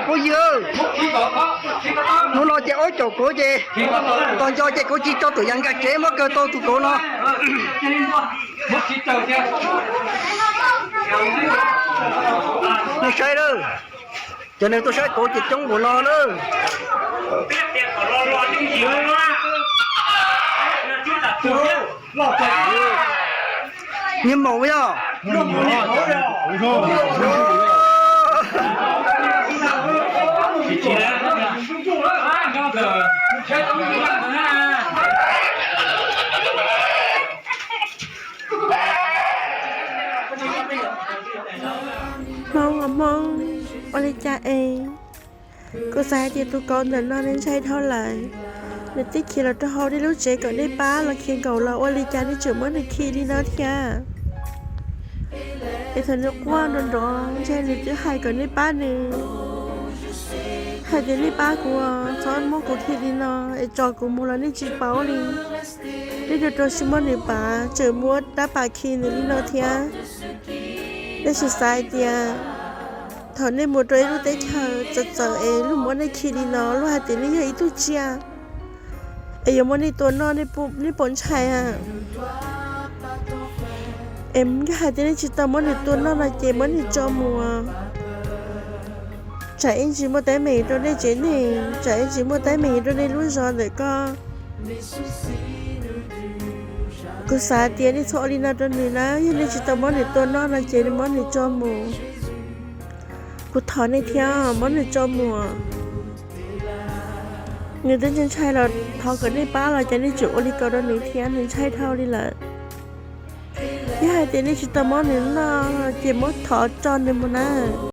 Phooj ywg, hnub no ces ob caum kauv ces tos nco ces kauv tsis tso tuam yas nkag tsev muab kaw tau tus kauv no. Nej saib lawm, cov neeg tuaj saib kauv ces coob npaum no lawm. Nyias maum yog. Hmoob, Hmoob, ua li cas es kuv xav hais tias tus kauv ntawm no nws ntshai dhau lawm. Nws twb khiav los rau hauv nej lub tsev kom nej pab los khi nkaus los ua li cas nej tseem muab nws khi li no thiab? Es thaum nws quaj nrov nrov ntshe nws twb hais kom nej pab nws, hais tias nej pab kuv, txhob muab kuv khi li no, es tso kuv mus los nej tsis paub li. Nej rau rau siab muab nws pab, tseem muab rab pas khi nws li no thiab. Tab sis xav hais tias thaum nej mus rau ib lub teb chaws txawv txawv es luag muab nej khi li no, luag hais tias nej yog ib tug tsiaj, es yuav muab nej tua noj, nej puas ntshai a? Es yog hais tias nej tsis tau muab nws tua noj no ces muab nws tso mus. Tsam ib ntsis muaj teeb meem rau nej tsev neeg, tsam ib ntsis muaj teeb meem rau nej lub zos ntawm ko. Kuv xav tias nej txhob ua li no rau nws na, yog nej tsis tau muab nws tua noj no ces muab nws tso mus. Kuv thov nej thiab, muab nws tso mus. Nws twb ntshai ntshai los thov kom nej pab los cas nej tseem ua li ko rau nws thiab, nws ntshai dhau li lawm. Yog hais tias nej tsis tau muab nws noj ces muab thov tso nws mus na.